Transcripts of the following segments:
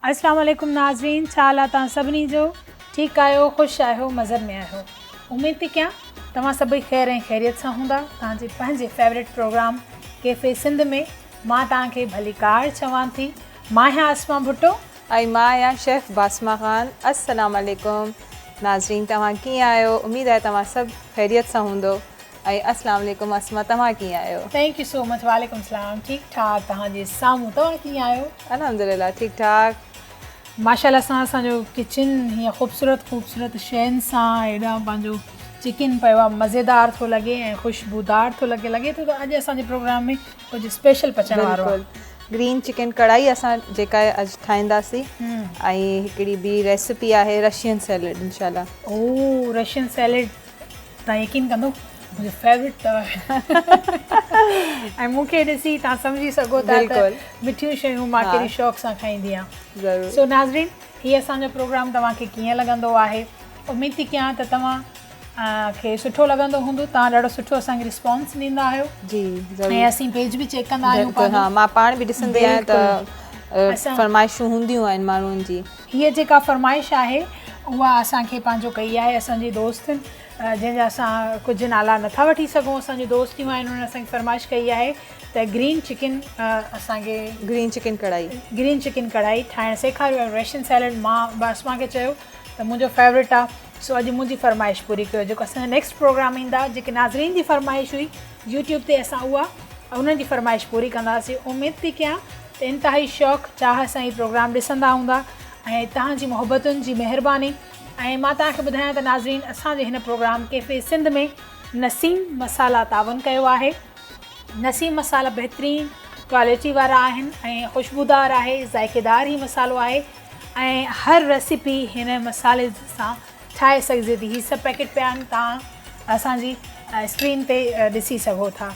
اسلام عليڪم ناظرين ڇا حال آ توهان سڀني جو ٺيڪ آهيو خوش آهيو مزن ۾ آهيو اميد ٿي ڪيان توهان سڀئي خير ۽ خيريت سان هوندا توهان جي پنهنجي فيورٽ پروگرام ڪيفي سنڌ ۾ مان توهان کي ڀليڪار چوان ٿي مان آهيان اسما ڀٽو. ۽ مان آهيان شيف باسما خان السلام عليڪم ناظرين توهان ڪيئن آهيو اميد آهي توهان سڀ خيريت سان هوندو ۽ السلام عليڪم اسما توهان ڪيئن آهيو. Thank you so much وعليڪم السلام ٺيڪ ٺاڪ توهان جي سامهون توهان ڪيئن آهيو. الحمدلله ٺيڪ ٺاڪ. ماشاءالله سان اسان جو ڪچن هيئن خوبصورت خوبصورت شين سان هيڏانهن پنهنجو چڪن پيو آهي مزيدار ٿو لڳي ۽ خوشبودار ٿو لڳي لڳي ٿو ته اڄ اسان جي پروگرام ۾ ڪجهه اسپيشل پچڻ وارو آهي. بلڪل گرين چڪن ڪڙائي اسان جيڪا اڄ ٺاهينداسين ۽ هڪڙي ٻي ريسپي آهي رشين سيلڊ انشاء الله. او رشين سيلڊ تان يقين ڪندو منهنجو فيورٽ اٿو ۽ مون کي ڏسي تان سمجهي سگهو ٿا ته مٺيون شيون مان ڪيڏي شوق سان کائيندي آهيان. سو ناظرين هي اسان جو پروگرام توهان کي ڪيئن لڳندو آهي اميد ٿي ڪيان ته توهان کي سٺو لڳندو هوندو توهان ڏاڍو سٺو اسان کي رسپانس ڏيندا آهيو جي ضرور ۽ اسين پيج به چيڪ ڪندا آهيون پنهنجو ها مان پاڻ به ڏسندي آهيان ته فرمائشون هونديون آهن ماڻهن جي. هيء جيڪا فرمائش آهي اها اسان کي پنهنجو ڪئي آهي اسان جي دوستن جنهن جا اسان ڪجهه نالا نٿا وٺي سگهون اسان جون دوستيون آهن انهن اسان کي فرمائش ڪئي آهي ته گرين چڪن اسان کي گرين چڪن ڪڙهائي گرين چڪن ڪڙهائي ٺاهڻ سيکاريو ۽ رشين سيلڊ مان باسما کي چيو ته منهنجو فيورٽ آهي سو اڄ منهنجي فرمائش پوري ڪيو جيڪو اسان جو نيڪسٽ پروگرام ايندا جيڪي ناظرين جي فرمائش هئي يوٽيوب تي اسان اها انهن جي فرمائش پوري ڪنداسين اميد ٿي ڪيان ته انتهائي شوق چاهه سان هي پروگرام ڏسندا هوندا ۽ توهان جي محبتن جي مهرباني ۽ مان توهان کي ٻڌايان ته ناظرين اسان جي هن پروگرام ڪيفي سنڌ ۾ نسيم مسالا تعاون ڪيو آهي نسيم مسالا بهترين ڪوالٽي وارا آهن ۽ خوشبودار آهي ذائقيدار هي مسالو آهي ۽ هر ريسيپي هن مسالي سان ٺاهي سگهجي ٿي هي سڀ پيڪيٽ پيا آهن توهان اسان جي اسڪرين تي ڏسي سگهو ٿا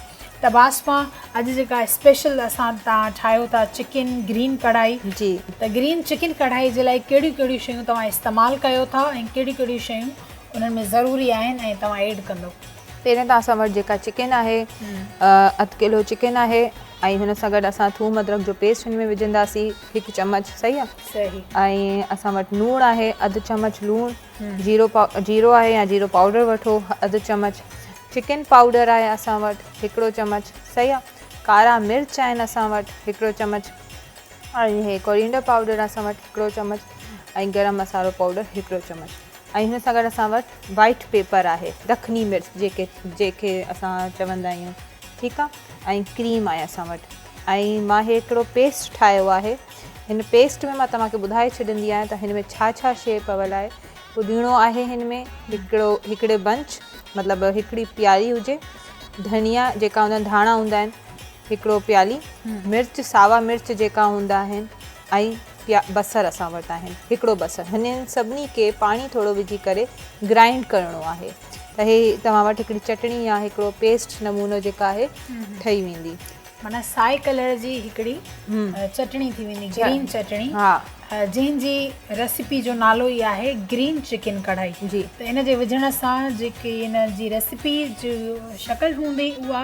ته باسما اڄ جيڪا اسپيشل اسان توهان ٺاهيو ٿا چڪن گرين ڪڙهائي جي ته گرين چڪن ڪڙهائي جي لاء ڪهڙيون ڪهڙيون شيون توهان استعمال ڪيو ٿا ۽ ڪهڙيون ڪهڙيون شيون انهن ۾ ضروري آهن ۽ توهان ايڊ ڪندو. پهرين ته اسان وٽ جيڪا چڪن آهي اڌ ڪلو چڪن آهي ۽ هن سان گڏ اسان ٿوم ادرڪ جو پيسٽ هن ۾ وجهنداسين هڪ چمچ صحيح آهي صحيح. ۽ اسان وٽ لوڻ آهي اڌ چمچ لوڻ جيرو جيرو آهي يا جيرو پائوڊر وٺو اڌ چمچ چڪن پائوڊر آهي اسان وٽ هڪڙو چمچ صحيح آهي ڪارا مرچ آهن اسان وٽ هڪڙو چمچ ۽ هي ڪورينڊر پائوڊر اسان وٽ هڪڙو چمچ ۽ گرم مصالحو پائوڊر هڪڙو چمچ ۽ هن سان گڏ اسان وٽ وائيٽ پيپر آهي دکني مرچ جيڪي جيڪي اسان چوندا آهيون ٺيڪ آهي ۽ ڪريم آهي اسان وٽ ۽ مان هي هڪڙو پيسٽ ٺاهيو آهي هن پيسٽ ۾ مان توهان کي ٻڌائي ڇڏندي آهيان ته هن ۾ ڇا ڇا شيء پيل آهي پوديڻو آهي هن ۾ هڪڙو هڪڙي بنچ مطلب هڪڙي پيالي هجي ڌنيا جيڪا هوندا آهن ڌاڻا هوندا آهن هڪڙو پيالي مرچ ساوا مرچ جيڪا هوندا آهن ۽ پيا بصر اسان وٽ آهن هڪڙو بصر هنن سڀني کي پاڻي ٿورو وجهي ڪري گرائنڊ ڪرڻو آهي ته هي توهان وٽ هڪڙي چٽڻي يا هڪڙو پيسٽ نمونو جيڪا آهي ٺهي ويندي. معنيٰ سائي ڪلر جي هڪڙي چٽڻي ٿي ويندي گرين چٽڻي جنهن جي ريسيپي جو نالو ئي آهي گرين چڪن ڪڙهائي جي ته ان جي وجهڻ سان جيڪي ان جي ريسيپي جي شڪل هوندي اها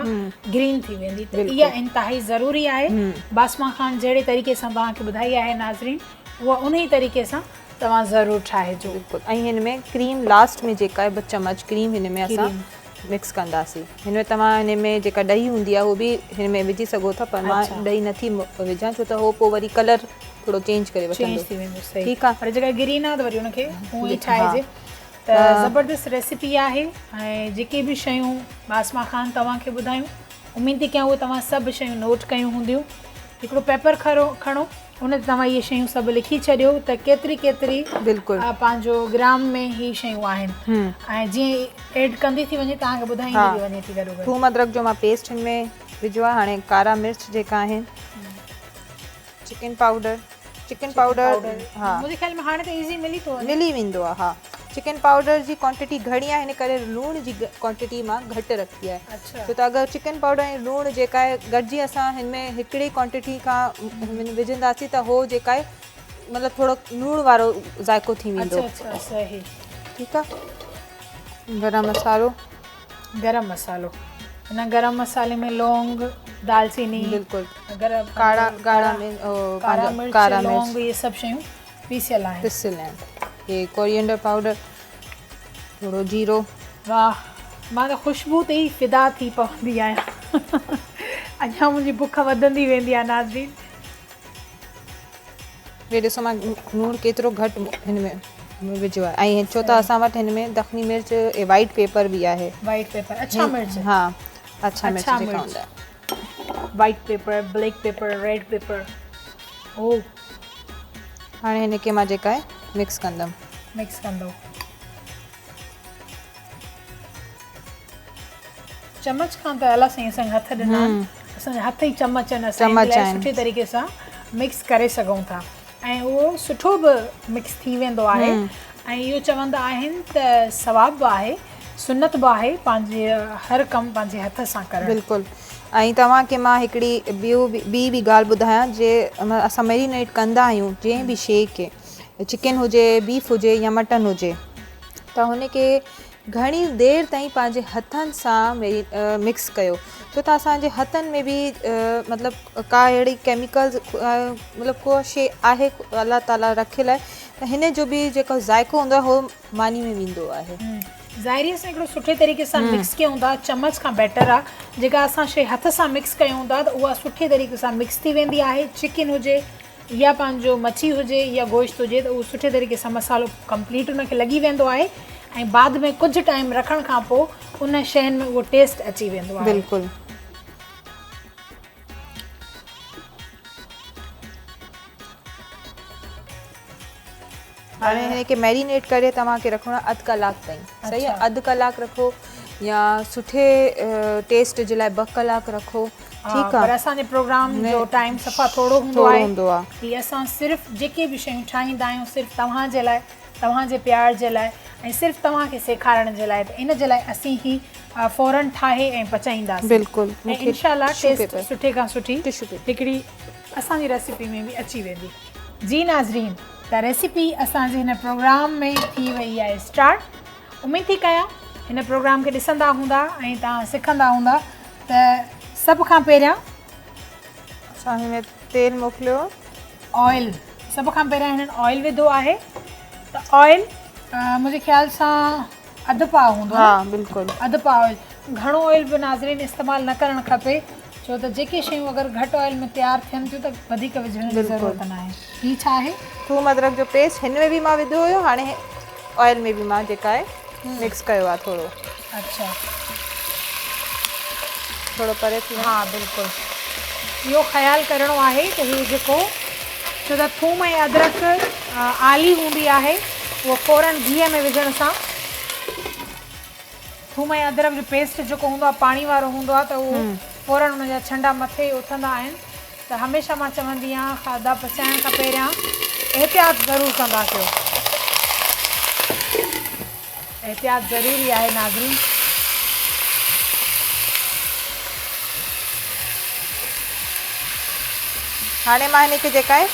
گرين ٿي ويندي ته اها انتهائي ضروري آهي باسما خان جهڙي طريقي سان توهان کي ٻڌائي آهي ناظرين اها انهي طريقي سان توهان ضرور ٺاهجو. بلڪل ۽ هن ۾ ڪريم لاسٽ ۾ جيڪا آهي ٻه چمچ ڪريم هن ۾ اسان مڪس ڪنداسين هن ۾ توهان هن ۾ جيڪا ڏهي هوندي آهي اهو به هن ۾ وجهي سگهو ٿا پر مان ڏهي نٿي وجهان ڇو ته هو پوء وري ڪلر ٿورو چينج ڪري وٺندو چينج ٿي ويندو صحيح ٺيڪ آهي پر جيڪا گرين آهي ته وري ان کي اونئن ئي ٺاهجي ته زبردست ريسيپي آهي ۽ جيڪي به شيون باسما خان توهان کي ٻڌايون اميد ٿي ڪيان اهي توهان سڀ شيون نوٽ ڪيون هونديون هڪڙو پيپر کڻو کڻو ان تي توهان اهي شيون سڀ لکي ڇڏيو ته ڪيتري ڪيتري بلڪل پنهنجو گرام ۾ هي شيون آهن ۽ جيئن ايڊ ڪندي ٿي وڃي توهان کي ٻڌائيندي به وڃي ٿي گڏو گڏ. ٿوم ادرڪ جو مان پيسٽ هن ۾ وجهيو آهي هاڻي ڪارا مرچ جيڪا آهن چڪن پائوڊر چڪن پائوڊر ها منهنجي خيال ۾ هاڻي ته ايزي ملي ٿو وڃي ملي ويندو آهي ها چڪن پائوڊر جي ڪوانٽيٽي گهڻي آهي هن ڪري لوڻ جي ڪوانٽيٽي مان گهٽ رکي آهي ڇو ته اگر چڪن پائوڊر ۽ لوڻ جيڪا آهي گڏجي اسان هن ۾ هڪڙي ڪوانٽيٽي کان وجهنداسين ته هو جيڪا آهي مطلب ٿورو لوڻ وارو ذائقو ٿي ويندو. اڇا اڇا صحيح. ٺيڪ آهي گرم مصالحو. گرم مصالحو ان گرم مصالحي ۾ لونگ دالچيني، بلڪل، گرم ڪارا ڳاڙها ڪارا مرچ، لونگ اهي سڀ شيون پيسيل آهن. پيسيل آهن. هي ڪوريئنڊر پائوڊر، ٿورو جيرو. واھ مان ته خوشبو تي ئي فدا ٿي پوندي آهيان. اڃا منهنجي بک وڌندي ويندي آهي ناظرين. هي ڏسو مان لوڻ ڪيترو گهٽ هن ۾ وجهيو آهي ۽ ڇو ته اسان وٽ هن ۾ دکني مرچ ۽ وائيٽ پيپر به آهي. وائيٽ پيپر اڇا مرچ. ها اڇا مرچ جيڪا هوندا آهن. White pepper, black pepper, red pepper. او هاڻي هن کي مان جيڪا آهي مڪس ڪندم. مڪس ڪندو. چمچ کان ته الله سائين اسان کي هٿ ڏنا آهن. اسان جا هٿ ئي چمچ آهن اسان ان لاء سٺي طريقي سان مڪس ڪري سگهون ٿا ۽ اهو سٺو به مڪس ٿي ويندو آهي ۽ اهو چوندا آهن ته ثواب به آهي سنت به آهي پنهنجي هر ڪم پنهنجي هٿ سان ڪرڻ. بلڪل ۽ توهان کي مان هڪڙي ٻيو ٻي به ڳالهه ٻڌايان جي اسان ميرينيٽ ڪندا آهيون جنهن به شيء کي چڪن هجي بيف هجي يا مٽن هجي ته هن کي گهڻي دير تائين پنهنجي هٿن سان مڪس ڪيو ڇو ته اسان جي هٿن ۾ به مطلب ڪا اهڙي ڪيميڪلز مطلب ڪو شي آهي الله تعالي رکيل آهي ته هن جو به جيڪو ذائقو هوندو آهي اهو ماني ۾ ويندو آهي. ظاهري اسان هڪڙو سٺي طريقي سان مڪس ڪيون ٿا چمچ کان بيٽر آهي جيڪا اسان شي هٿ سان مڪس ڪيون ٿا ته اها سٺي طريقي سان مڪس ٿي ويندي آهي چڪن هجي يا پنهنجو مڇي هجي يا گوشت هجي ته اهو سٺي طريقي سان مصالحو ڪمپليٽ ان کي لڳي ويندو آهي ۽ بعد ۾ ڪجهه ٽائيم رکڻ کان پوء ان شين ۾ اهو ٽيسٽ اچي ويندو آهي. بلڪل. هاڻي هن کي ميرينيٽ ڪري توهان کي رکڻو آهي اڌ ڪلاڪ تائين صحيح آهي اڌ ڪلاڪ رکو يا سٺي ٽيسٽ جي لاء ٻه ڪلاڪ رکو ٺيڪ آ پر اسان جي پروگرام جو ٽائيم صفا ٿورو هوندو آهي هوندو آ هي اسان صرف جيڪي به شيون ٺاهيندا آهيون صرف توهان جي لاء توهان جي پيار جي لاء ۽ صرف توهان کي سيکارڻ جي لاء ته ان جي لاء اسين هي فورن ٺاهي ۽ پچائينداسين بلڪل ۽ انشاء الله ٽيسٽ سٺي کان سٺي هڪڙي اسان جي ريسيپي ۾ به اچي ويندي. جي ناظرين ته ريسيپي اسان جي هن پروگرام ۾ ٿي وئي آهي اسٽارٽ اميد ٿي ڪيان هن پروگرام کي ڏسندا هوندا ۽ توهان سکندا هوندا ته سڀ کان پهريان اسان هن ۾ تيل موڪليو. آئل سڀ کان پهريان هنن آئل وڌو آهي ته آئل منهنجي خيال سان اڌ پاء هوندو ها بلڪل اڌ پاء آئل گهڻو آئل به ناظرين استعمال نه ڪرڻ کپي ڇو ته جيڪي شيون اگر گهٽ آئل ۾ تيار ٿين ٿيون ته وڌيڪ وجهڻ جي ضرورت ناهي. هي ڇا آهي؟ ٿوم ادرڪ جو پيسٽ هن ۾ به مان وڌو هيو هاڻي آئل ۾ به مان جيڪا آهي مڪس ڪيو آهي ٿورو. اڇا ٿورو پري ٿي ها بلڪل اهو خيال ڪرڻو آهي ته هي جيڪو ڇو ته ٿوم ۽ ادرڪ آلي هوندي آهي اهو فورن گيهه ۾ وجهڻ سان ٿوم ۽ ادرڪ جو پيسٽ جيڪو هوندو آهي پاڻي وارو هوندو آهي ته اهو فورن ان جا ڇنڊا مٿي اٿندا آهن ته هميشه مان چوندي آهيان کاڌا پچائڻ کان پهريان احتياط ضرور ڪندا ڪيو. احتياط ضروري آهي ناظرين. هاڻي مان هن کي جيڪا آهي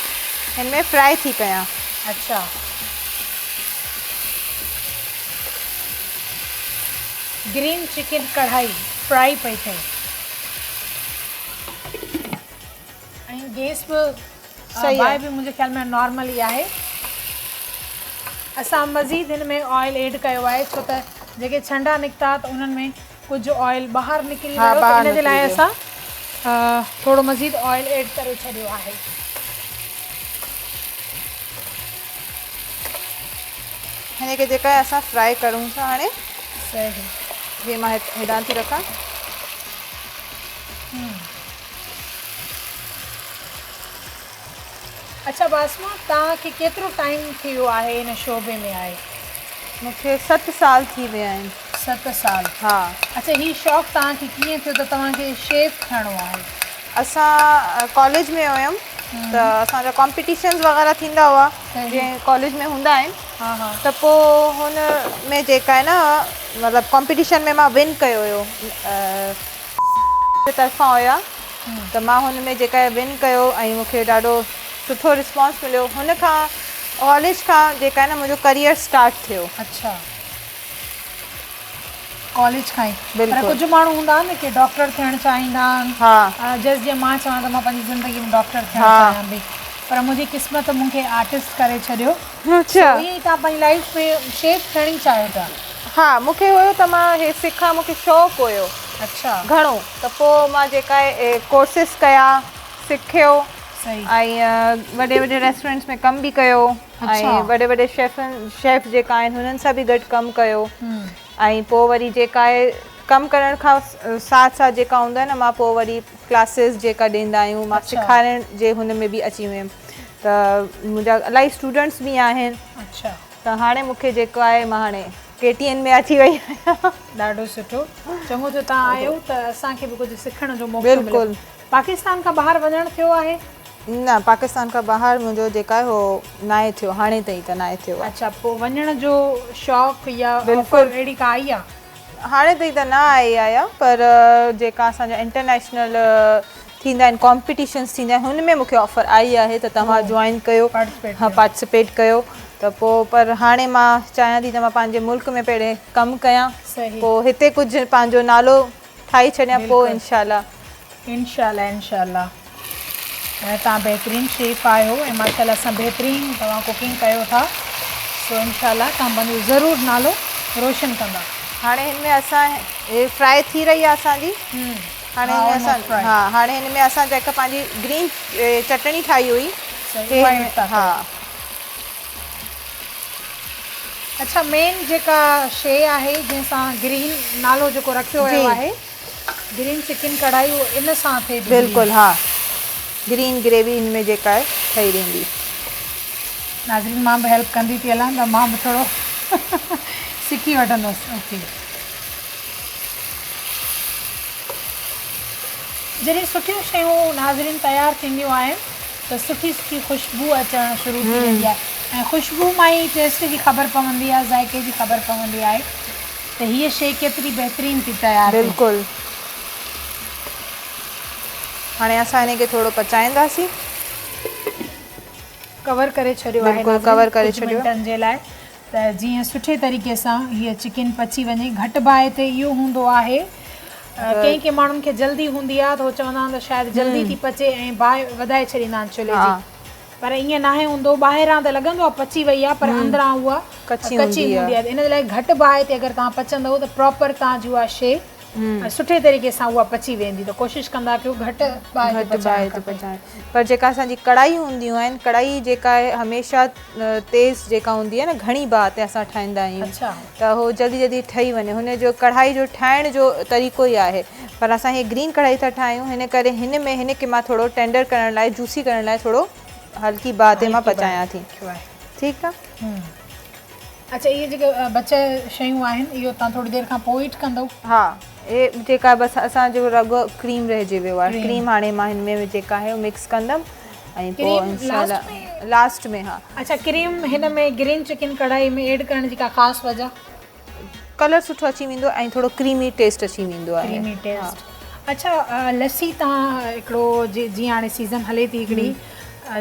هن ۾ فرائي ٿي ڪيان. اڇا. گرين چڪن ڪڙهائي فرائي پئي ٿئي ۽ گيس به باهه به منهنجي خيال ۾ نارمل ئي آهي. اسان مزيد هن ۾ آئل ايڊ ڪيو آهي ڇو ته جيڪي ڇنڊا نڪتا ته انهن ۾ ڪجهه آئل ٻاهر نڪري ويو ته ان جي لاء اسان ٿورو مزيد آئل ايڊ ڪري ڇڏيو آهي. هن کي جيڪا آهي اسان فرائي ڪرون ٿا هاڻي. صحيح. هي مان هيڏانهن ٿي رکان. اڇا باسما توهان کي ڪيترو ٽائيم ٿي ويو آهي ان شعبي ۾ آئي؟ مون کي ست سال ٿي ويا آهن. ست سال. ها. اڇا هي شوق توهان کي ڪيئن ٿيو ته توهان کي شيف ٿيڻو آهي؟ اسان ڪاليج ۾ هيم ته اسان جا ڪامپيٽيشنز وغيره ٿيندا هئا جيئن ڪاليج ۾ هوندا آهن ته پوء هن ۾ جيڪا آهي نه مطلب ڪامپيٽيشن ۾ مان ون ڪيو هيو طرفان هيا ته مان هن ۾ جيڪا آهي ون ڪيو ۽ مون کي ڏاڍو سٺو رسپانس مليو هن کان ڪاليج کان جيڪا آهي نه منهنجو ڪريئر اسٽارٽ ٿيو. اڇا. ڪاليج کان ئي پر ڪجهه ماڻهو هوندا آهن نه ڪي ڊاڪٽر ٿيڻ چاهيندا آهن ها جس جيئن مان چوان ته مان پنهنجي زندگي ۾ ڊاڪٽر ٿيڻ چاهيان پئي پر منهنجي قسمت مون کي آرٽسٽ ڪري ڇڏيو اڇا ائين ئي توهان پنهنجي لائف ۾ شيف ٿيڻ ئي چاهيو ٿا. ها مون کي هيو ته مان هي سکان مون کي شوق هيو اڇا گهڻو ته پوء مان جيڪا هي ڪورسز ڪيا سکيو ۽ وڏي وڏي ريسٽورنٽس ۾ ڪم به ڪيو ۽ وڏي وڏي شيفن شيف جيڪا آهن هنن سان به گڏ ڪم ڪيو ۽ پوء وري جيڪا آهي ڪم ڪرڻ کان ساٿ ساٿ جيڪا هوندو آهي نه مان پوء وري ڪلاسز جيڪا ڏيندا آهيون مان سيکارڻ جي هن ۾ به اچي ويم ته منهنجا الاهي اسٽوڊنٽس به آهن ته هاڻي مون کي جيڪو آهي مان هاڻي ڪي ٽي اين ۾ اچي وئي آهيان. ڏاڍو سٺو چڱو ٿيو توهان آيو ته اسان کي به ڪجهه سکڻ جو موقعو مليو. پاڪستان کان ٻاهر وڃڻ ٿيو آهي؟ نه پاڪستان کان ٻاهر منهنجو جيڪا آهي اهو ناهي ٿيو هاڻي تائين ته ناهي ٿيو آهي. اڇا پوء وڃڻ جو شوق يا آفر اهڙي ڪا آئي آهي؟ هاڻي تائين ته نه آئي آهي پر جيڪا اسان جا انٽرنيشنل ٿيندا آهن ڪامپيٽيشنس ٿيندا آهن هن ۾ مونکي آفر آئي آهي ته توهان جوائن ڪيو ها پارٽيسپيٽ ڪيو ته پوء پر هاڻي مان چاهيان ٿي ته مان پنهنجي ملڪ ۾ پهرين ڪم ڪيان پوء هتي ڪجهه پنهنجو نالو ٺاهي ڇڏيان پوء انشاء الله. انشاء الله انشاء الله ۽ توهان بهترين شيف آهيو ۽ ماشاء الله سان بهترين توهان ڪوڪنگ ڪيو ٿا سو انشاء الله توهان پنهنجو ضرور نالو روشن ڪندا. هاڻي هن ۾ اسان هي فرائي ٿي رهي آهي اسان جي هاڻي هن ۾ اسان ها هاڻي هن ۾ اسان جيڪا پنهنجي گرين چٽڻي ٺاهي هئي ها. اڇا مين جيڪا شي آهي جنهن سان گرين نالو جيڪو رکيو ويو آهي گرين چڪن ڪڙهائي اهو ان سان ٿئي ٿي. بلڪل ها گرين گريوي هن ۾ جيڪا آهي ٺهي ويندي. ناظرين مان به هيلپ ڪندي ٿي هلان ته مان به ٿورو سکي وٺندس اوڪي. جڏهن سٺيون شيون ناظرين تيار ٿينديون آهن ته سٺي سٺي خوشبو اچڻ شروع ٿي ويندي آهي ۽ خوشبو مان ئي ٽيسٽ جي خبر پوندي آهي ذائقي جي خبر پوندي آهي ته هيء شيء ڪيتري بهترين ٿي تيار ٿئي. بلڪل هاڻي اسان هن کي ٿورو پچائينداسين. ڪور ڪري ڇڏيو آهي بلڪل ڪور ڪري ڪجهه ڇڏيو. منٽن جي لاء ته جيئن سٺي طريقي سان هيء چڪن پچي وڃي. گهٽ باهه تي اهو هوندو آهي ڪنهن ڪنهن ماڻهن کي جلدي هوندي آهي ته هو چوندا آهن ته شايد جلدي ٿي پچي ۽ باهه وڌائي ڇڏيندا آهن چلهي جي پر ائين ناهي هوندو ٻاهران ته لڳندو آهي پچي وئي آهي پر اندران اها ڪچي هوندي آهي ان لاء گهٽ باهه تي اگر توهان پچندو ته پراپر توهان جي اها شيء سٺي طريقي سان اها پچي ويندي ته ڪوشش ڪندا ڪيو گهٽ باهه تي پچائڻ کپي. پر جيڪا اسان جي ڪڙهائي هونديون آهن ڪڙهائي جيڪا آهي هميشه تيز جيڪا هوندي آهي نه گهڻي باهه تي اسان ٺاهيندا آهيون ته هو جلدي جلدي ٺهي وڃي هن جو ڪڙهائي جو ٺاهڻ جو طريقو ئي آهي پر اسان هي گرين ڪڙهائي ٿا ٺاهيون هن ڪري هن ۾ هن کي مان ٿورو ٽينڊر ڪرڻ لاء جوسي ڪرڻ لاء ٿورو هلڪي باهه تي مان پچايان ٿي ٺيڪ آهي. اڇا اهي جيڪي بچيل شيون آهن اهو توهان ٿوري دير کان پوء ايڊ ڪندو؟ ها اهي جيڪا بس اسان جو رڳو ڪريم رهجي ويو آهي ڪريم هاڻي مان هن ۾ جيڪا آهي مڪس ڪندم ۽ پوء انشاء الله لاسٽ ۾ ها. اڇا ڪريم هن ۾ گرين چڪن ڪڙهائي ۾ ايڊ ڪرڻ جي ڪا خاص وجه؟ ڪلر سٺو اچي ويندو ۽ ٿورو ڪريمي ٽيسٽ اچي ويندو آهي. ڪريمي ٽيسٽ اڇا لسي تان هڪڙو جيئن هاڻي سيزن هلي ٿي هڪڙي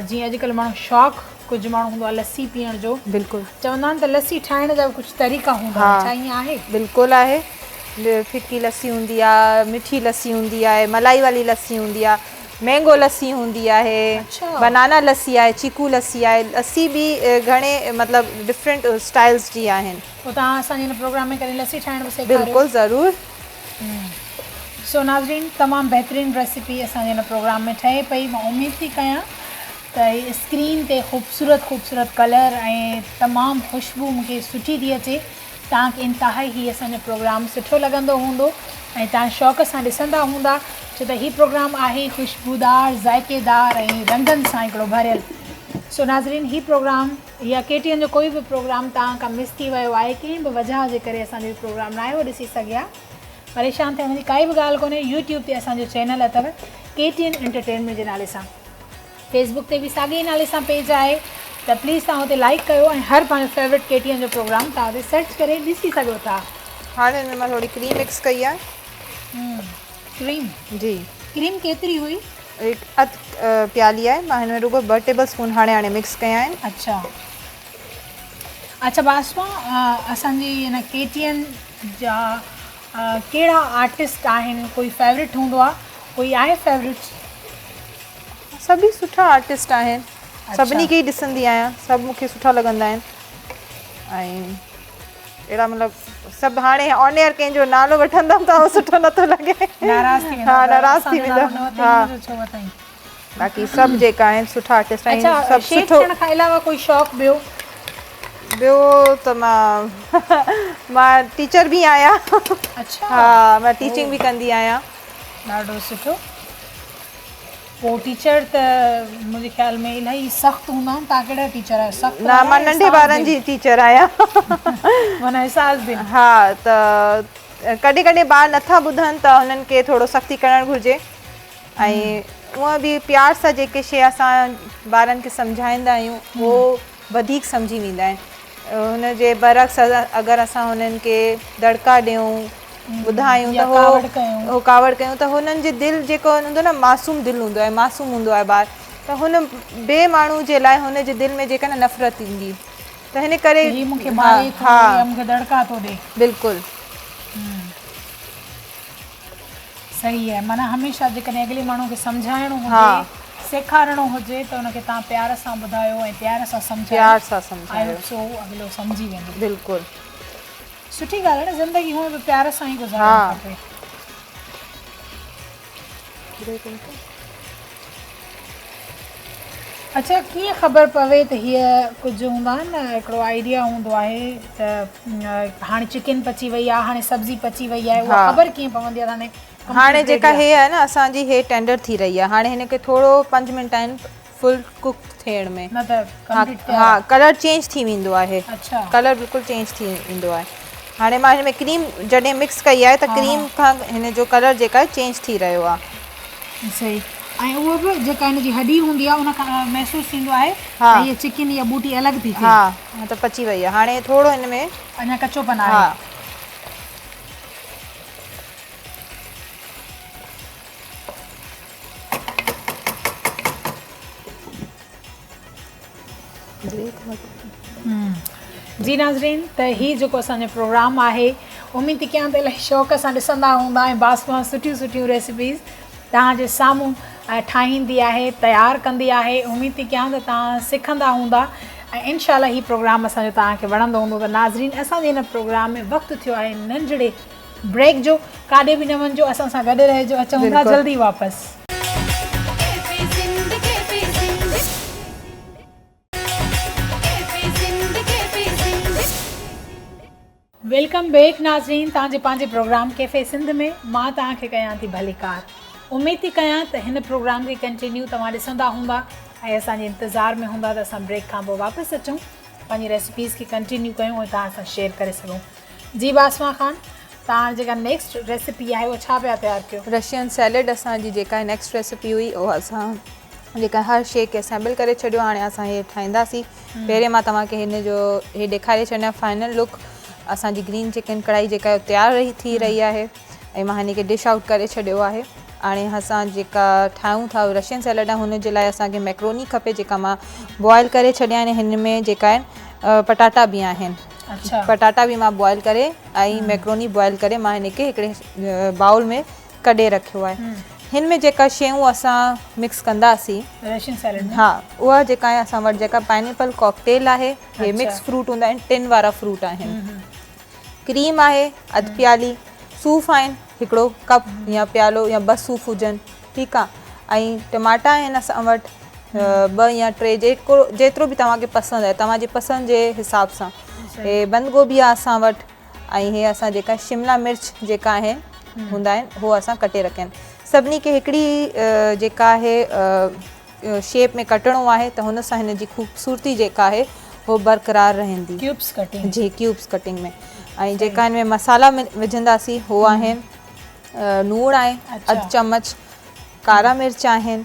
جيئن اڄڪلهه ماڻهو شوق ڪجهه ماڻهو هوندو آهي لسي پيئڻ جو بلڪل چوندا آهن ته لسي ٺاهڻ جا به ڪجهه طريقا هوندا آهن ڇا ائين آهي؟ بلڪل آهي ڦڪي لسي هوندي آهي مٺي لسي هوندي آهي ملائي واري لسي هوندي آهي مينگو لسي هوندي آهي بنانا لسي آهي چيڪو لسي آهي لسي به گهڻي مطلب ڊفرنٽ اسٽائلز جي آهن. پوء توهان اسان جي هن پروگرام ۾ ڪڏهن لسي ٺاهڻ به سيکاريو. بلڪل ضرور. سو ناظرين تمام بهترين ريسيپي اسان جي هن پروگرام ۾ ٺهي پئي مان اميد ٿي ڪيان ته هي اسڪرين تي خوبصورت خوبصورت ڪلر ۽ تمام خوشبو مون کي سٺي ٿي اچي توهان کي انتهائي هي اسان جو پروگرام سٺو لڳندو هوندو ۽ توهان شوق سان ڏسندا هوندا ڇو ته هي پروگرام آهي خوشبودار ذائقيدار ۽ رنگن سان هڪڙو ڀريل سو ناظرين هي پروگرام يا ڪي ٽي اين جو ڪوئي به پروگرام توهان کان مس ٿي ويو آهي ڪنهن به وجهه جي ڪري اسان جو هي پروگرام ناهيو ڏسي سگهيا پريشان ٿيڻ جي ڪائي به ڳالهه ڪونهي يوٽيوب تي اسان جو چينل اٿو ڪي ٽي اين انٽرٽينمينٽ جي نالي سان فيس بڪ تي به ساڳي ئي نالي سان پيج آهي ته پليز توهان اتي لائيڪ ڪيو ۽ هر پنهنجو فيورٽ ڪي ٽي اين جو پروگرام توهان اتي سرچ ڪري ڏسي سگهو ٿا. هاڻي هن ۾ مان ٿوري ڪريم مڪس ڪئي آهي. ڪريم جي. ڪريم ڪيتري هئي؟ هڪ اڌ پيالي آهي مان هن ۾ رڳو ٻه ٽيبل اسپون هاڻي هاڻي مڪس ڪيا آهن. اڇا اڇا باسما اسان جي هن ڪي ٽي اين جا. ڪهڙا آرٽسٽ آهن ڪوئي فيورٽ هوندو آ ڪوئي آهي فيورٽ؟ سڀئي سٺا آرٽسٽ آهن سڀني کي ئي ڏسندي آهيان سڀ مون کي سٺا لڳندا آهن ۽ اهڙا مطلب سڀ هاڻي آن ايئر ڪنهن جو نالو وٺندم ته سٺو نٿو لڳي ناراض ٿي ها ناراض ٿي ويندا ها باقي سڀ جيڪا آهن سٺا آرٽسٽ آهن سڀ سٺو ٿيڻ کان علاوه ڪوئي شوق ٻيو؟ ٻيو ته مان مان ٽيچر به آهيان اڇا ها مان ٽيچنگ به ڪندي آهيان. ڏاڍو سٺو. پوء ٽيچر ته منهنجي خيال ۾ الاهي سخت هوندا آهن توهان ڪهڙا ٽيچر آهيو سخت نه مان ننڍي ٻارن جي ٽيچر آهيان. معنيٰ احساس دل. ها ته ڪڏهن ڪڏهن ٻار نٿا ٻڌن ته هنن کي ٿورو سختي ڪرڻ گهرجي. ۽ هونء به پيار سان جيڪي شيء اسان ٻارن کي سمجهائيندا آهيون اهو وڌيڪ سمجهي ويندا آهن هن جي برعڪس اگر اسان هنن کي دڙڪا ڏيون ٻڌايون ته هو ڪاوڙ ڪيون ته هنن جي دل جيڪو هوندو نه معصوم دل هوندو آهي معصوم هوندو آهي ٻار ته هن ٻئي ماڻهو جي لاء هن جي دل ۾ جيڪا نه نفرت ايندي ته هن ڪري هي مون کي ماري ٿو يا مون کي دڙڪا ٿو ڏي بلڪل صحيح آهي معنيٰ هميشه جيڪڏهن اڳلي ماڻهو کي سمجهائڻو هجي سيکارڻو هجي ته ان کي توهان پيار سان ٻڌايو ۽ پيار سان سمجهايو پيار سان سمجهايو I hope سو اڳلو سمجهي ويندو. بلڪل. سٺي ڳالهه آهي نه زندگي هونئن به پيار سان ئي گذارڻ کپي. اڇا ڪيئن خبر پوي ته هيء ڪجهه هوندا آهن نه هڪڙو آئيڊيا هوندو آهي ته هاڻي چڪن پچي وئي آهي هاڻي سبزي پچي وئي آهي اها خبر ڪيئن پوندي آهي هاڻي هاڻي جيڪا هي آهي نه اسان جي هي ٽينڊر ٿي رهي آهي هاڻي هن کي ٿورو 5 منٽ آهن فل ڪوڪ ٿيڻ ۾ نه ته ڪمپليٽ ها ڪلر چينج ٿي ويندو آهي اڇا ڪلر بلڪل چينج ٿي ويندو آهي هاڻي مان هن ۾ ڪريم جڏهن مڪس ڪئي آهي ته ڪريم کان هن جو ڪلر جيڪا آهي چينج ٿي رهيو آهي. صحيح ۽ اهو به جيڪا هن جي هڏي هوندي آهي ان کان محسوس ٿيندو آهي ته هيء چڪن يا ٻوٽي الڳ ٿي ٿئي. ها ته پچي وئي آهي هاڻي ٿورو هن ۾ اڃا ڪچو پن آهي. جي ناظرين ته هي جيڪو اسان جو پروگرام آهي اميد ٿي ڪيان ته الاهي شوق سان ڏسندا هوندا ۽ باسما سٺيون سٺيون ريسيپيز توهان جي سامهون ٺاهيندي آهي تيار ڪندي آهي اميد ٿي ڪيان ته توهان سکندا هوندا ۽ انشاء الله هي پروگرام اسان جو توهان کي وڻندو هوندو ته ناظرين اسان جي هن پروگرام ۾ وقت ٿيو آهي ننڍڙي بريڪ جو ڪاڏي به نه وڃجو اسان سان گڏ رهجو اچون ٿا جلدي واپس. Welcome back ناظرين توهان جي پنهنجي پروگرام ڪيفي سنڌ ۾ مان توهان کي ڪيان ٿي ڀليڪار اميد ٿي ڪيان ته هن پروگرام کي ڪنٽينيو توهان ڏسندا هوندا ۽ اسان جي انتظار ۾ هوندا ته اسان بريڪ کان پوء واپس اچون پنهنجي ريسپيز کي ڪنٽينيو ڪيون ۽ توهان سان شيئر ڪري سگهون جي باسما خان توهان جيڪا نيڪسٽ ريسيپي آهي اها ڇا پيا تيار ڪيو؟ رشين سيلڊ اسان جي جيڪا نيڪسٽ ريسيپي هئي اها اسان جيڪا هر شي کي اسيمبل ڪري ڇڏيو هاڻي اسان هي ٺاهينداسين پهرين مان توهان کي هن جو هي ڏيکاري ڇڏيان فائنل لڪ اسان جي گرين چڪن ڪڙهائي جيڪا تيار رهي ٿي رهي آهي ۽ مان هن کي ڊش آئوٽ ڪري ڇڏيو آهي هاڻي اسان جيڪا ٺاهيون ٿا رشين سيلڊ آهي هن جي لاء اسان کي ميڪروني کپي جيڪا مان بوائل ڪري ڇڏيا آهن هن ۾ جيڪا آهن پٽاٽا به آهن پٽاٽا به مان بوائل ڪري ۽ ميڪروني بوائل ڪري مان هن کي هڪڙي بائول ۾ ڪڍي رکيو آهي هن ۾ جيڪا شيون اسان مڪس ڪنداسين رشين سيلڊ ۾ ها اها جيڪا آهي اسان وٽ جيڪا پائن ايپل ڪاڪٽيل آهي هي مڪس فروٽ هوندا آهن ٽن وارا فروٽ آهن ڪريم آهي اڌ پيالي صوف آهن هڪڙو ڪپ يا پيالو يا ٻه صوف هجن ٺيڪ آ ۽ ٽماٽا آهن اسان وٽ ٻه يا ٽي جيڪو جيترو به توهان کي پسند آهي توهان جي پسند جي حساب سان هي بند گوبي آهي اسان وٽ ۽ هي اسان جيڪا شملا مرچ جيڪا آهن هوندا آهن هو اسان ڪٽي رکيا آهن سڀني کي هڪڙي جيڪا آهي شيپ ۾ ڪٽڻو آهي ته هن سان هن جي خوبصورتي جيڪا آهي هو برقرار رهندي. Cubes cutting. جي ڪيوبس ڪٽنگ ۾ ۽ جيڪا هن ۾ مصالحا وجهنداسين هو آهن لوڻ آهي اڌ چمچ ڪارا مرچ آهن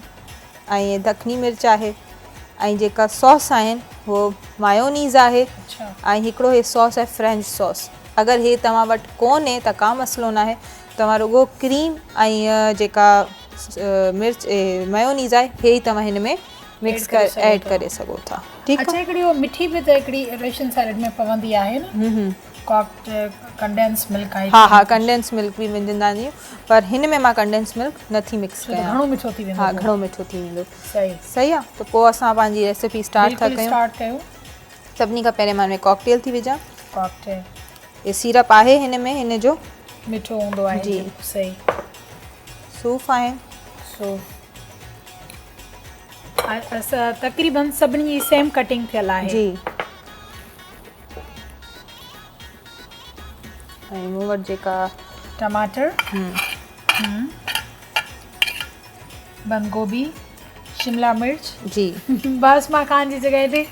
۽ دکني مرچ آهي ۽ جيڪا ساس آهن هو مايونيز آهي ۽ هڪڙو هي ساس آهي فرينچ ساس اگر هي توهان وٽ ڪونهي ته ڪا مسئلو ناهي توهان رڳو ڪريم ۽ جيڪا مرچ ميونيز آهي هي ئي توهان هن ۾ مڪس ڪري ايڊ ڪري سگهو ٿا ٺيڪ. اڇا هڪڙي هو مٺي به ته هڪڙي رشين سيلڊ ۾ پوندي آهي نه. ڪنڊينس ملڪ آهي ها ها ڪنڊينس ملڪ به وجهندا آهيون پر هن ۾ مان ڪنڊينس ملڪ نٿي مڪس ڪيان گهڻو مٺو ٿي ويندو ها گهڻو مٺو ٿي ويندو صحيح صحيح آ ته پوء اسان پنهنجي ريسيپي اسٽارٽ ٿا ڪيون اسٽارٽ ڪيون سڀني کان پهرين مان هن ۾ ڪاڪٽيل ٿي وجهان ڪاڪٽيل هي سيرپ آهي هن ۾ هن جو مٺو هوندو آهي جي صحيح صوف آهن صوف تقريبن سڀني جي سيم ڪٽنگ ٿيل آهي جي ۽ مون وٽ جيڪا ٽماٽر بند گوبي شملا مرچ جي بس مان خان جي جڳهه تي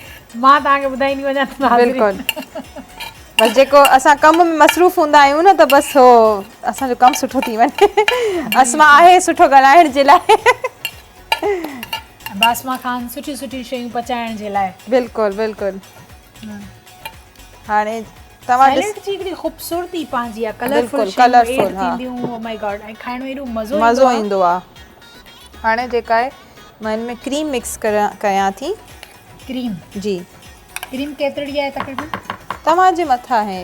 مان توهان کي ٻڌائيندي وڃان بلڪل بس جيڪو اسان ڪم ۾ مصروف هوندا آهيون نه ته بس هو اسان جو ڪم سٺو ٿي وڃي اسما آهي سٺو ڳالهائڻ جي لاء باسما خان سٺيون سٺيون شيون پچائڻ جي لاء بلڪل بلڪل هاڻي توهان سيلڊ جي هڪڙي خوبصورتي پنهنجي آ ڪلرفل ڪلرفل ٿينديون او ماء گاڊ ۽ کائڻ ۾ ايڏو مزو مزو ايندو آ هاڻي جيڪا آهي مان هن ۾ ڪريم مڪس ڪيان ٿي ڪريم جي ڪريم ڪيتري آهي تقريبن توهان جي مٿان آهي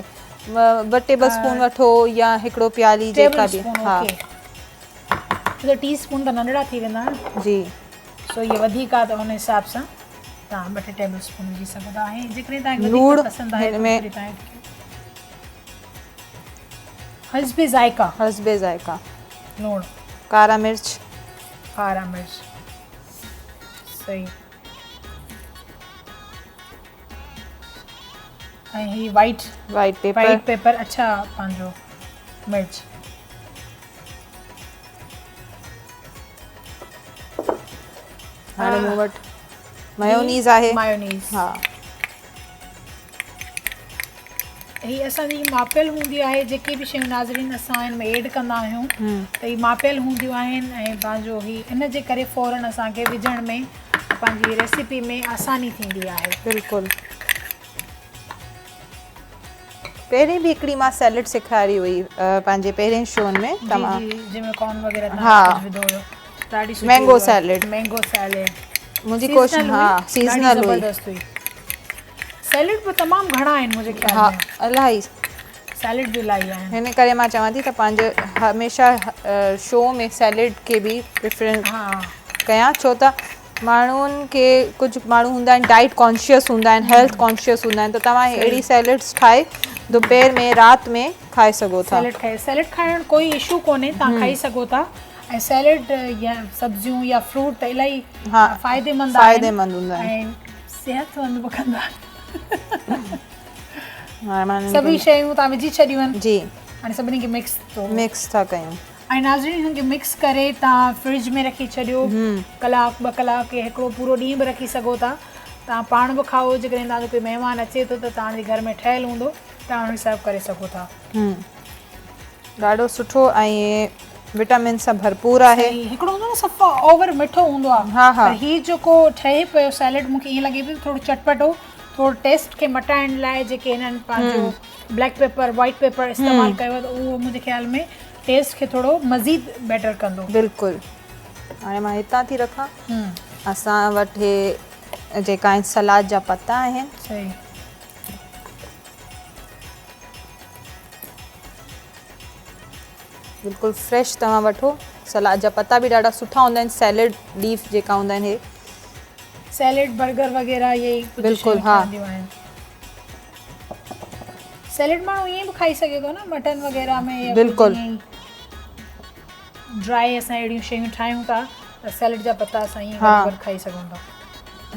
ٻه ٽيبل اسپون وٺو يا هڪڙو پيالي جيڪا به ها ڇو ته ٽي اسپون ته ننڍڙا ٿي ويندا نه جي سو اهي وڌيڪ آ ته ان حساب سان توهان ٻه ٽي ٽيبل اسپون وجهي سگهو ٿا ۽ جيڪڏهن توهان کي وڌيڪ پسند آهي ته اوتري توهان حسب ذائقه حسب ذائقه لوڻ ڪارا مرچ ڪارا مرچ صحيح ۽ هي white white paper white paper اڇا پنهنجو مرچ هاڻي مون وٽ ميونيز آهي ميونيز ها هي اسان جي ماپيل هوندي آهي جيڪي به شيون ناظرين اسان هن ۾ ايڊ ڪندا آهيون ته هي ماپيل هونديون آهن ۽ پنهنجو هي ان جي ڪري فورن اسان کي وجهڻ ۾ پنهنجي ريسيپي ۾ آساني ٿيندي آهي. بلڪل پهرين به هڪڙي مان سيلڊ سيکاري هئي پنهنجي پهرين شون ۾ تمام جي جي جنهن ۾ ڪارن وغيره تمام ڪجهه وڌو هيو ڏاڍي سٺي مينگو سيلڊ مينگو سيلڊ منهنجي ڪوشش ها سيزنل هئي زبردست هئي سيلڊ به تمام گهڻا آهن منهنجي خيال ۾ ها الاهي سيلڊ به الاهي آهن هن ڪري مان چوان ٿي ته پنهنجو هميشه شو ۾ سيلڊ کي به پريفرنس ڪيان ڇو ته ماڻهن کي ڪجهه ماڻهو هوندا آهن ڊائيٽ ڪانشيس هوندا آهن هيلٿ ڪانشيس هوندا آهن ته توهان اهڙي سيلڊس ٺاهي دوپهر ۾ رات ۾ کائي سگهو ٿا. سيلڊ کائي سيلڊ کائڻ ڪوئي اشو ڪونهي توهان کائي سگهو ٿا ۽ سيلڊ يا سبزيون يا فروٽ ته الاهي فائديمند آهن فائديمند هوندا آهن ۽ صحتمند به ڪندا آهن سڀئي شيون توهان وجهي ڇڏيون آهن جي هاڻي سڀني کي مڪس مڪس ٿا ڪيون. ۽ ناظرين هن کي مڪس ڪري توهان فرج ۾ رکي ڇڏيو ڪلاڪ ٻه ڪلاڪ يا هڪڙو پورو ڏينهن به رکي سگهو ٿا توهان پاڻ به کائو جيڪڏهن توهان جو ڪوئي مهمان اچي ٿو ته توهان جي گهر ۾ ٺهيل هوندو توهان ان کي سرو ڪري سگهو ٿا. ڏاڍو سٺو ۽ وٽامن سان ڀرپور آهي. صحيح هڪڙو هوندو نه صفا اوور مٺو هوندو آهي پر هي جيڪو ٺهي پيو سيلڊ مون کي ائين لڳي پيو ٿورو چٽپٽو ٿورو ٽيسٽ کي مٽائڻ لاء جيڪي هنن پنهنجو بليڪ پيپر وائيٽ پيپر استعمال ڪيو آهي ته اهو منهنجي خيال ۾ ٽيسٽ کي ٿورو مزيد بيٽر ڪندو. بلڪل هاڻي مان هتان ٿي رکان اسان وٽ هي جيڪا آهن سلاد جا پتا آهن. صحيح. بلڪل فريش توهان وٺو سلاد جا پتا به ڏاڍا سٺا هوندا آهن سيلڊ ليف جيڪا هوندا آهن هي سيلڊ برگر وغيره اهي ئي ڪجهه بلڪل شيون ها ٺهنديون آهن. سيلڊ ماڻهو ائين به کائي سگهي ٿو نه مٽن وغيره ۾ يا بلڪل ڊرائي اسان اهڙيون شيون ٺاهيون ٿا ته سيلڊ جا پتا اسان ائين گڏ گڏ کائي سگهون ٿا.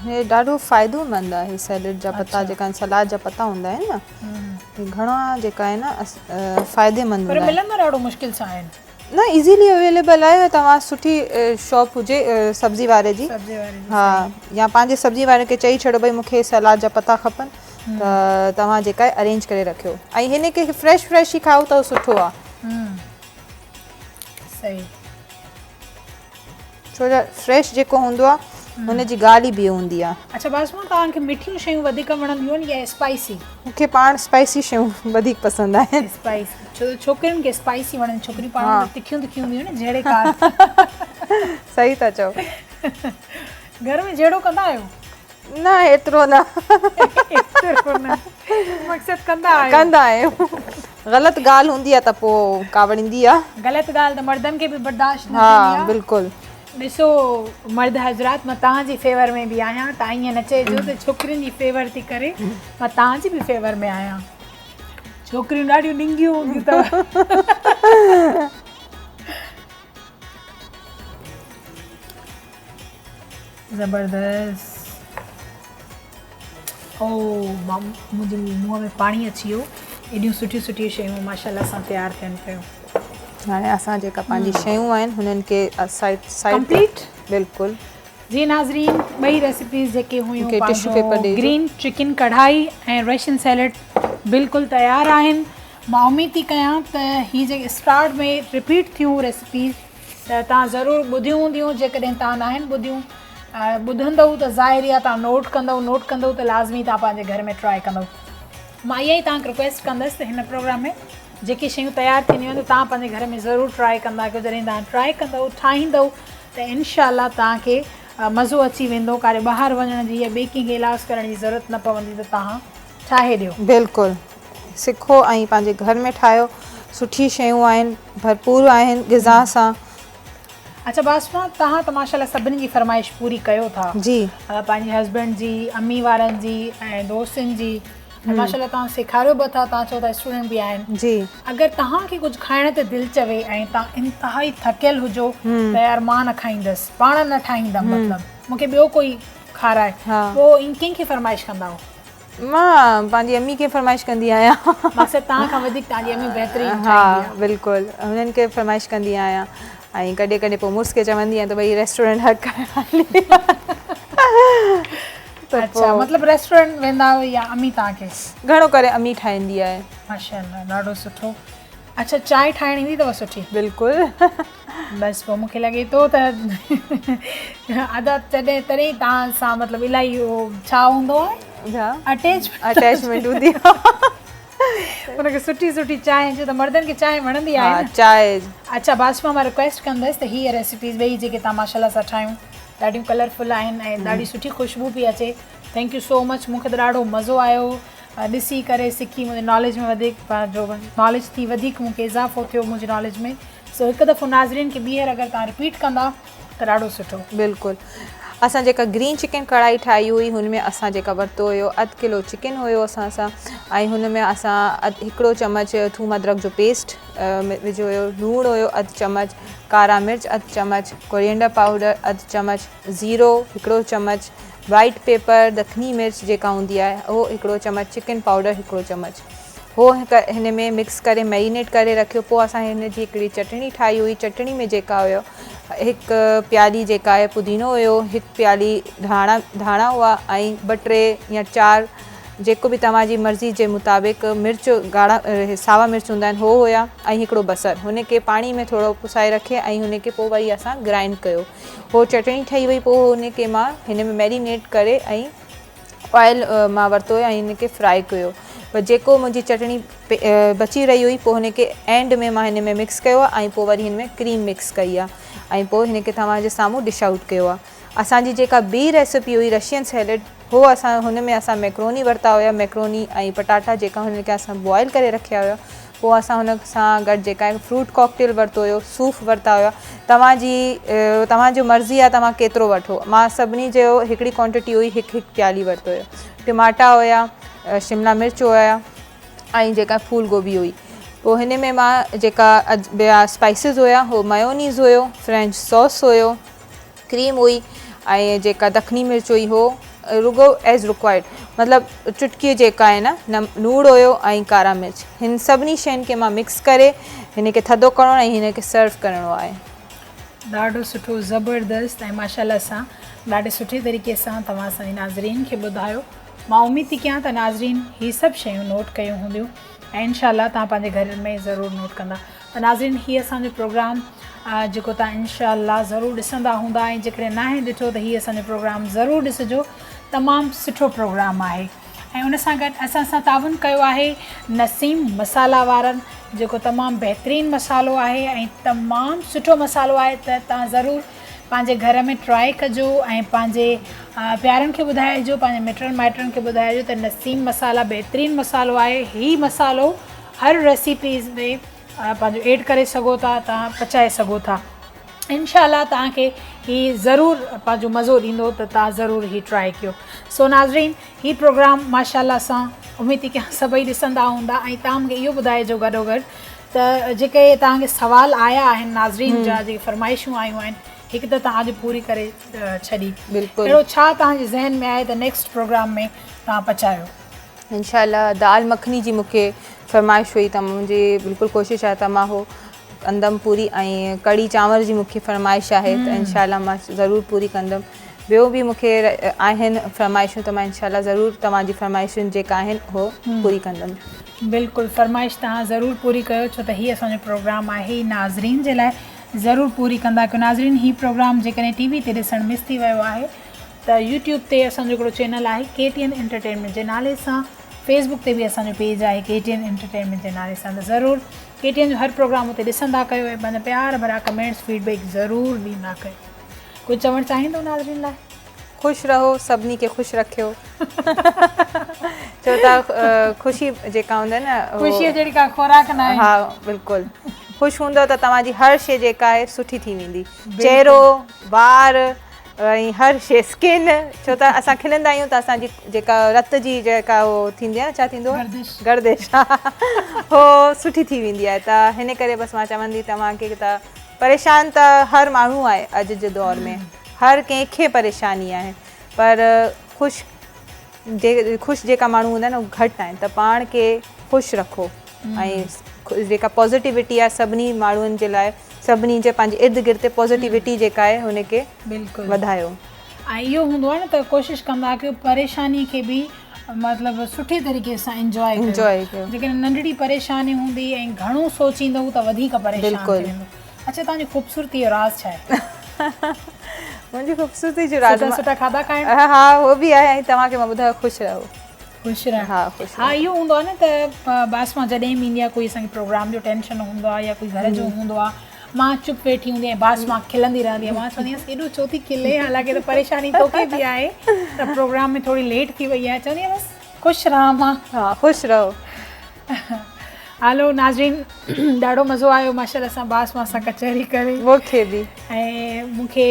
هي ڏاڍو فائدو مند آهي سيلڊ جا پتا جيڪا سلاد جا پتا هوندا آهن نه هي گهڻا جيڪا آهن نه فائدي مند پر هوندا آهن. ملندا ڏاڍو مشڪل سان آهن. نه ايزيلي اويليبل آهي توهان سٺي شاپ هجي سبزي واري جي ها يا پنهنجي سبزي واري کي چئي ڇڏو ڀئي مونکي سلاد جا پتا کپن ته توهان جيڪا آهي ارينج ڪري رکيو ۽ هن کي فريش فريش ئي کائو ته سٺو آهي. صحيح. ڇو جو فريش جيڪو هوندو آهي هن جي ڳالهه ئي ٻي هوندي آهي. اڇا باسما توهان کي مٺيون شيون وڌيڪ وڻنديون آهن يا اسپائسي؟ مون کي پاڻ اسپائسي شيون وڌيڪ پسند آهن. اسپائسي ڇو ته ڇوڪرين کي اسپائسي وڻن ڇوڪريون پاڻ ۾ تکيون تکيون هونديون آهن نه جهيڙي ڪار. صحيح ٿا چئو. گهر ۾ جهيڙو ڪندا آهيو؟ نه ايترو نه. ايترو نه مقصد ڪندا آهيو. ڪندا آهيون. غلط ڳالهه هوندي آهي ته پوء ڪاوڙ ايندي آهي. غلط ڳالهه ته مردن کي به برداشت نه ٿيندي آهي. ها بلڪل. ڏسو مرد حضرات مان توهان جي فيور ۾ به آهيان توهان ائين نه چئجو ته ڇوڪرين جي فيور ٿي ڪري مان توهان جي به فيور ۾ آهيان. ڇوڪريون ڏاڍيون ڏنگيون هونديون اٿو. زبردست او منهنجي منهن ۾ پاڻي اچي ويو ايڏيون سٺيون سٺيون شيون ماشاءالله سان تيار ٿين پيون. هاڻي اسان جيڪا پنهنجي شيون آهن هنن کي سائيڊ سائيڊ ڪمپليٽ بلڪل. جي ناظرين ٻئي ريسيپيز جيڪي هيون پنهنجو گرين چڪن ڪڙهائي ۽ رشين سيلڊ بلڪل تيار آهن مان اميد ٿي ڪيان ته هي جيڪي اسٽارٽ ۾ رپيٽ ٿيون ريسيپيز ته توهان ضرور ٻڌيون هونديون جيڪڏهن توهان ناهن ٻڌيون ٻڌندؤ ته ظاهري آهي توهان نوٽ ڪندؤ نوٽ ڪندؤ ته لازمي توهان پنهنجي گهر ۾ ٽرائي ڪندؤ مان اها ئي توهان کي رڪويسٽ ڪندس ته هن پروگرام ۾ جيڪي شيون تيار ٿينديون آهن ته توهان پنهنجي گهر ۾ ضرور ٽرائي ڪندا ڪيو جڏهن توهان ٽرائي ڪندؤ ٺاهيندؤ ته انشاء الله توهان کي مزو اچي ويندو ڪاري ٻاهر وڃڻ جي يا ٻئي ڪنهن کي الاس ڪرڻ جي ضرورت نه پوندي ته توهان ٺاهي ڏيو. بلڪل سکو ۽ پنهنجي گهر ۾ ٺاهيو سٺي شيون آهن ڀرپور آهن غذا سان. اڇا باسما توهان ته ماشاءالله سڀني جي فرمائش پوري ڪيو ٿا جي پنهنجي هسبينڊ جي امي وارن جي ۽ دوستن جي ۽ ماشاءالله توهان سيکاريو به ٿا توهان چئو ٿا اسٽوڊنٽ به آهن جي اگر توهان کي ڪجهه کائڻ تي دل چوي ۽ توهان انتهائي ٿڪيل هجو ته يار مان نه کائيندس پاڻ نه ٺاهيندم مطلب مون کي ٻيو ڪوئي کارائي پوء ڪنهن کي فرمائش ڪندا آهيو؟ مان پنهنجي امي کي فرمائش ڪندي آهيان. مقصد توهان کان وڌيڪ توهان جي امي بهترين ٺاهيندي آهي. ها بلڪل هنن کي فرمائش ڪندي آهيان ۽ ڪڏهن ڪڏهن پوء مڙس کي چوندي آهيان ته ڀئي ريسٽورنٽ هڪ هلي ته اڇا مطلب ريسٽورنٽ ويندا آهيو يا امي توهان کي؟ گهڻو ڪري امي ٺاهيندي آهي. ماشاءالله ڏاڍو سٺو. اڇا چانهه ٺاهڻ ايندي اٿو سٺي؟ بلڪل. بس پوء مونکي لڳي ٿو ته ادا تڏهن تڏهن توهان سان مطلب الاهي اهو ڇا هوندو آهي اٽيچمينٽ اٽيچمينٽ هوندي آهي ان کي سٺي سٺي چانهه ڇو ته مردن کي چانهه وڻندي آهي نه چانهه اڇا باسما مان رڪويسٽ ڪندس ته هي ريسيپيز ٻئي جيڪي توهان ماشاءالله سان ٺاهيون ڏاڍيون ڪلرفل آهن ۽ ڏاڍي سٺي خوشبو پئي اچي thank you سو مچ مونکي ته ڏاڍو مزو آيو ڏسي ڪري سکي منهنجي ناليج ۾ وڌيڪ پنهنجو ناليج ٿي وڌيڪ مونکي اضافو ٿيو منهنجي ناليج ۾ سو هڪ دفعو ناظرين کي ٻيهر اگر توهان رپيٽ ڪندا ته ڏاڍو سٺو. بلڪل اسان جيڪا گرين چڪن ڪڙهائي ٺاهي هئي هن ۾ اسان جيڪا ورتو هيو اڌ ڪلو چڪن هيو اسان سان ۽ هن ۾ اسان اڌ هڪڙو چمچ ٿوم ادرڪ جو پيسٽ وجهيو هيو لوڻ هيو اڌ چمچ ڪارا مرچ اڌ چمچ ڪورينڊر پائوڊر اڌ چمچ زيرو هڪڙو چمچ وائيٽ پيپر دکني مرچ جيڪا هوندي آهي اهو هڪڙو چمچ چڪن پائوڊر هڪڙو چمچ هو هن ۾ مڪس ڪري ميرينيٽ ڪري رکيو پوء اسان هن جي هڪڙي چٽڻي ٺاهي هئي چٽڻي ۾ جيڪا هيو هڪ پيالي جيڪا آهي پودينو هيو هڪ پيالي ڌاڻا ڌاڻا هئا ۽ ٻه ٽي يا چار جيڪو به توهان جي مرضي جي مطابق مرچ ڳاڙها ساوا مرچ هوندا آهن هو هيا ۽ هڪڙو بصر هن کي پاڻي ۾ ٿورو پسائي رکي ۽ هن کي پوء وري اسان گرائنڊ ڪيو هو چٽڻي ٺهي وئي پوء هن کي مان هن ۾ ميرينيٽ ڪري ۽ آئل مان ورتو هيو ۽ هن کي فرائي ڪيو پر جيڪو منهنجي چٽڻي بچي رهي هئي پوء هن کي اينڊ ۾ مان هن ۾ مڪس ڪيو آهي ۽ پوء وري هن ۾ ڪريم مڪس ڪئي آهي ۽ پوء هن کي توهان جي سامهون ڊش آئوٽ ڪيو آهي اسان جي جيڪا ٻي ريسپي هئي رشين سيلڊ هو اسان هن ۾ اسان ميڪروني ورتا هيا ميڪروني ۽ پٽاٽا جيڪا هن کي اسان بوائل ڪري رکيا هيا پوء اسان هن سان گڏ جيڪا آهي فروٽ ڪاڪٽيل ورتو هيو صوف ورتا هيا توهان جي توهان جو مرضي آهي توهان ڪيترو وٺو مان سڀني جو هڪڙي ڪوانٽٽي هئي هڪ هڪ پيالي ورتو هيو ٽماٽا هيا شملا مرچ هيا ۽ جيڪا ڦول گوبي هئي پوء هن ۾ مان جيڪا ٻيا اسپائسز هيا هو ميونيز هيو فرينچ ساس هيو ڪريم هئي ۽ جيڪا دکني مرچ هئي هو رڳو ايز رڪوائرڊ مطلب چٽڪي جيڪا آهي نه لوڻ هيو ۽ ڪارا مرچ هن سڀني شين کي مان مڪس ڪري هن کي ٿڌو ڪرڻو ۽ هن کي سرو ڪرڻو آهي. ڏاڍو سٺو زبردست ۽ ماشاءالله سان ڏاڍي سٺي طريقي سان توهان اسان جي ناظرين کي ٻڌايو مان اميد ٿي ڪيان ته ناظرين هي سڀ شيون نوٽ ڪيون هونديون ۽ انشاء الله توهان پنهنجي گهرن ۾ ضرور نوٽ ڪندا ته ناظرين هي اسان جو پروگرام جيڪو توهان انشاء الله ضرور ڏسندا هوندا ۽ جيڪڏهن ناهي ڏٺو ته هي اسان جو پروگرام ضرور ڏسجو تمام سٺو پروگرام آهي ۽ ان سان گڏ اسان سان تعاون ڪيو آهي نسيم مسالا وارن جيڪو تمام بهترين مسالو آهي ۽ تمام سٺو مسالو آهي ته توهان ضرور پنهنجي گهر ۾ ٽرائي ڪجو ۽ پنهنجي پيارن کي ٻڌائجو پنهنجي مٽن مائٽن کي ٻڌائجو ته نسيم مصالحا بهترين مصالحو آهي هي مصالحو هر ريسيپيز ۾ پنهنجو ايڊ ڪري سگهو ٿا توهان پچائي سگهو ٿا انشاء الله توهان کي هي ضرور پنهنجو مزو ڏيندو ته توهان ضرور هي ٽرائي ڪيو سو ناظرين هي پروگرام ماشاء الله سان اميد ٿي ڪيان سڀئي ڏسندا هوندا ۽ توهان مونکي اهو ٻڌائجو گڏو گڏ ته جيڪي توهان کي سوال آيا آهن ناظرين جا جيڪي فرمائشون آيون آهن هڪ ته توهان اڄ پوري ڪري ڇڏي بلڪل اهڙو ڇا توهان جي ذهن ۾ آهي ته نيڪسٽ پروگرام ۾ توهان پچايو. انشاء الله دال مکني جي مونکي فرمائش هئي ته منهنجي بلڪل ڪوشش آهي ته مان هو ڪندم پوري ۽ ڪڙي چانور جي مونکي فرمائش آهي ته انشاء الله مان ضرور پوري ڪندم ٻيو به مونکي آهن فرمائشون ته مان انشاء الله ضرور توهان جي فرمائشون جيڪا آهن هو پوري ڪندم. بلڪل فرمائش توهان ضرور پوري ڪيو ڇو ته هي اسان جو پروگرام آهي ئي ناظرين جي لاء ضرور پوري ڪندا ڪيو ناظرين هي پروگرام جيڪڏهن ٽي وي تي ڏسڻ مس ٿي ويو آهي ته يوٽيوب تي اسان جو هڪڙو چينل آهي ڪي ٽي اين انٽرٽينمينٽ جي نالي سان فيس بڪ تي به اسان جو پيج آهي ڪي ٽي اين انٽرٽينمينٽ جي نالي سان ته ضرور ڪي ٽي اين جو هر پروگرام اتي ڏسندا ڪيو ۽ پنهنجا پيار ڀريا ڪمينٽس فيڊ بيڪ ضرور ڏيندا ڪيو ڪجهه چوڻ چاهيندو ناظرين لاء؟ خوش رهو سڀني کي خوش رکيو ڇو ته خوشي جيڪا هوندي آهي نه خوشي جهڙي ڪا خوراڪ ناهي. ها بلڪل خوش هوندو ته توهان جي هر شي جيڪا آهي سٺي ٿي ويندي چهرو وار ۽ هر شي اسڪن ڇو ته اسان کلندا آهيون ته اسان جي جيڪا رت جي جيڪا هو ٿيندي آهي نه ڇا ٿيندو آهي گردش هو سٺي ٿي ويندي آهي ته هن ڪري بس مان چوندي توهان کي ته پريشان ته هر ماڻهو آهي اڄ جي دور ۾ هر ڪنهن کي پريشاني آهي پر خوش جي خوش جيڪا ماڻهو هوندا آهن اهي گهٽ آهن ته پاڻ کي خوش رکو ۽ جيڪا پازيٽيوٽي آهي سڀني ماڻهن جي لاء سڀني جي پنهنجي ارد گرد تي پازيٽيوٽي جيڪا آهي ان کي وڌايو. ۽ اهو هوندو آهي نه ته ڪوشش ڪندا ڪيو پريشاني کي به مطلب سٺي طريقي سان انجواء ڪيو جيڪڏهن ننڍڙي پريشاني هوندي ۽ گهڻو سوچيندو ته وڌيڪ پريشان ٿي ويندو. اڇا توهان جي خوبصورتي جو راز ڇا آهي؟ منهنجي خوبصورتي جو راز سٺا سٺا کاڌا کائڻ. ها اهو به آهي ۽ توهان کي مان ٻڌايو خوش رهو. خوش رهڻ ها خوش ها اهو هوندو آهي نه ته بس مان جڏهن به ايندي آهيان ڪوئي اسان کي پروگرام جو ٽينشن هوندو آهي يا ڪوئي گهر جو هوندو آهي مان چپ ويٺي هوندي آهيان بس مان کلندي رهندي آهيان مان چوندي آهيان ايڏو ڇو ٿي کلي حالانڪه ته پريشاني توکي به آهي ته پروگرام ۾ ٿوري ليٽ ٿي وئي آهي چوندي آهيان بس خوش رهان مان ها خوش رهو. هلو ناظرين ڏاڍو مزو آيو ماشاءالله سان باس مان سان ڪچهري ڪري مونکي به ۽ مونکي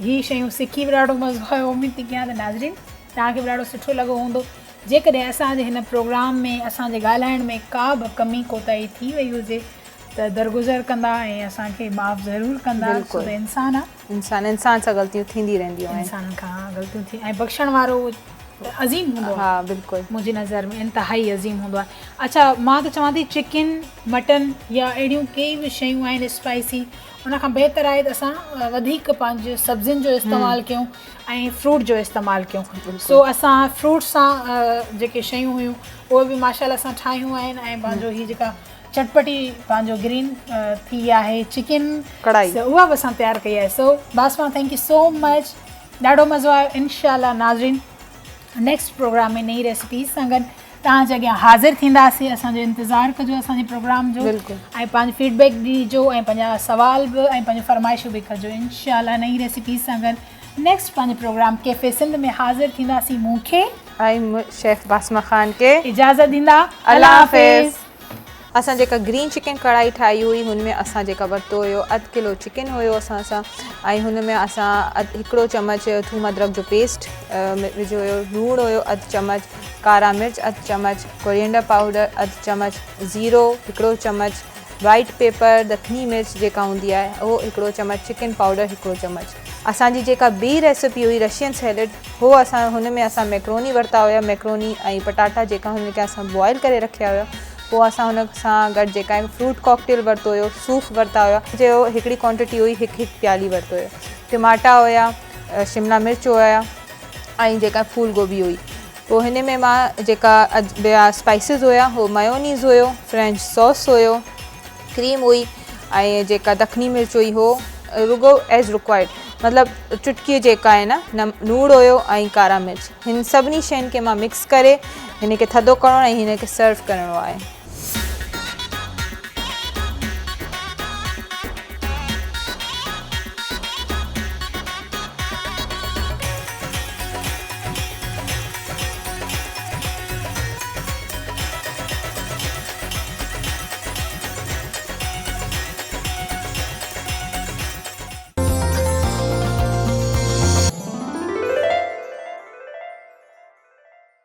هي شيون سکي به ڏاڍو مزو آيو اميد ٿي ڪيان ته ناظرين توهان کي به ڏاڍو سٺو لڳو هوندو. جيڪڏهن اسان جي هن پروگرام ۾ اسان جي ڳالهائڻ ۾ ڪا به ڪمي ڪوتاهي ٿي وئي هجي ته درگذر ڪندا ۽ اسان کي معاف ضرور ڪندا ڇو ته انسان آ. انسان انسان سان غلطيون ٿيندي رهنديون آهن. انسان کان غلطيون ٿي ۽ بخشڻ وارو عظيم هوندو آ. ها بلڪل. منهنجي نظر ۾ انتهائي عظيم هوندو آهي. اڇا مان ته چوان ٿي چڪن مٽن يا اهڙيون ڪي به شيون آهن اسپائسي ان کان بهتر آهي ته اسان وڌيڪ پنهنجي سبزين جو استعمال ڪيون ۽ فروٽ جو استعمال ڪيون سو اسان فروٽ سان جيڪي شيون هيون اهي به ماشاء الله اسان ٺاهيون آهن ۽ پنهنجو هي جيڪا چٽپٽي پنهنجو گرين ٿي آهي چڪن ڪڙائي اها به اسان تيار ڪئي آهي سو باسما thank you so مچ ڏاڍو مزو آيو انشاء الله ناظرين نيڪسٽ پروگرام ۾ نئين ريسپيز سان گڏ توهان جي اڳيان حاضر ٿينداسين اسان جو انتظار ڪجو اسان جي پروگرام جو ۽ پنهنجو فيڊ بيڪ ڏيجو ۽ پنهنجا سوال به ۽ پنهنجون فرمائشون به ڪجو انشاء الله نئين ريسپيز سان گڏ نيڪسٽ پنهنجي پروگرام ڪيفي سنڌ ۾ حاضر ٿينداسين مون کي ۽ شيف باسما خان کي اجازت ڏيندا الله حافظ. اسان جيڪا گرين چڪن ڪڙائي ٺاهي هئي هن ۾ اسان جيڪا ورتو هيو اڌ ڪلو چڪن هيو اسان سان ۽ هن ۾ اسان هڪڙو چمچ ٿوم ادرڪ جو پيسٽ وجهيو هيو لوڻ هيو اڌ چمچ ڪارا مرچ اڌ چمچ ڪورينڊر پائوڊر اڌ چمچ زيرو هڪڙو چمچ وائيٽ پيپر دکني مرچ جيڪا هوندي آهي اهو هڪڙو چمچ چڪن پائوڊر هڪڙو چمچ. اسان جي جيڪا ٻي ريسپي هئي رشين سيلڊ هو اسان هن ۾ اسان ميڪروني ورتا هيا ميڪروني ۽ پٽاٽا جيڪا هن کي اسان بوائل ڪري رکيا هيا پوء اسان هن سان گڏ جيڪا آهي فروٽ ڪاڪٽيل ورتو هيو صوف ورتا هيا جو هڪڙي ڪوانٽٽي هئي هڪ هڪ پيالي ورتو هيو ٽماٽا هيا شملا مرچ هيا ۽ جيڪا ڦول گوبي هئي پوء هن ۾ مان جيڪا ٻيا اسپائسز هيا هو ميونيز هيو فرينچ ساس هيو ڪريم هئي ۽ جيڪا دکني مرچ هئي هو رڳو ايز رڪوائرڊ مطلب چٽڪي جيڪا آهي نه لوڻ هيو ۽ ڪارا مرچ هن سڀني شين کي مان مڪس ڪري هن کي ٿڌو ڪرڻو ۽ هن کي سرو ڪرڻو آهي.